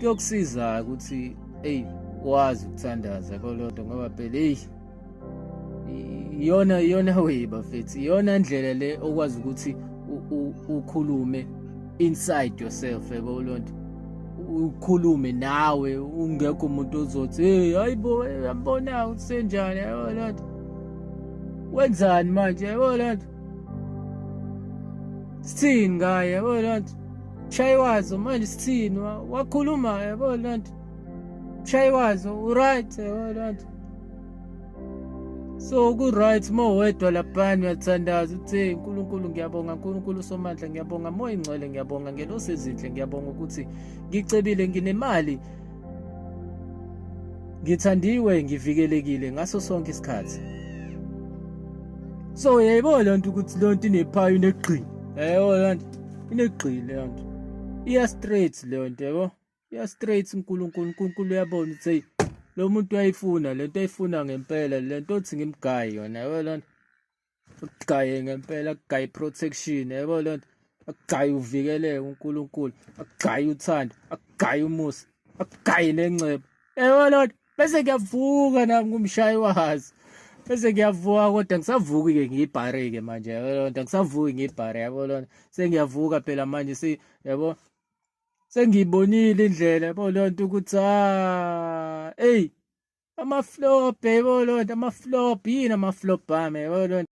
Kuyokusiza ukuthi eyi wazi ukuthandaza kolonto ngoba phela eyi iyona iyona way bafethu, iyona ndlela le okwazi ukuthi ukhulume inside yourself, yabo lonto, ukhulume nawe ungekho umuntu ozothi, "Hey, hayibo, uyambona usenjani?" Yabo lonto, wenzani manje? Yabo lonto, sithini ngaye? Yabo lonto, shayiwazo manje sithini? Wakhuluma, yabo lonto, shayiwazo uright, yabo lonto. So ku-right uma uwedwa laphana uyathandaza uthi, "Nkulunkulu ngiyabonga, Nkulunkulu Somandla ngiyabonga, Moya Ingcwele ngiyabonga, ngelosi ezinhle ngiyabonga ukuthi ngicebile, nginemali, ngithandiwe, ngivikelekile ngaso sonke isikhathi." So uyayibona le nto ukuthi le nto inephayo, inegqili, yayibona le nto inegqili, leyo nto iya straight leyo nto, yabo, iya straight. uNkulunkulu uNkulunkulu uyabona ukuthi hey, lo muntu uyayifuna lento, ayifuna ngempela lento othi ngimgayi yona, yabo lento, akugaye ngempela, akugaye protection, yabo lento, akugaye uvikeleke uNkulunkulu, akugaye uthando, akugaye umusa, akugaye nengcebo, yabo lento. Bese ngiyavuka nami ngumshayi wazi, bese ngiyavuka, kodwa ngisavuki-ke ngiyibhare-ke manje, yabo lento, ngisavuki ngiyibhare, yabo lento, sengiyavuka phela manje, si yabo sengiyibonile indlela, yabo lento, ukuthi ah, ey, ama-flop, yabo lento, ama-flop yini, ama-flop ami, yabo lento.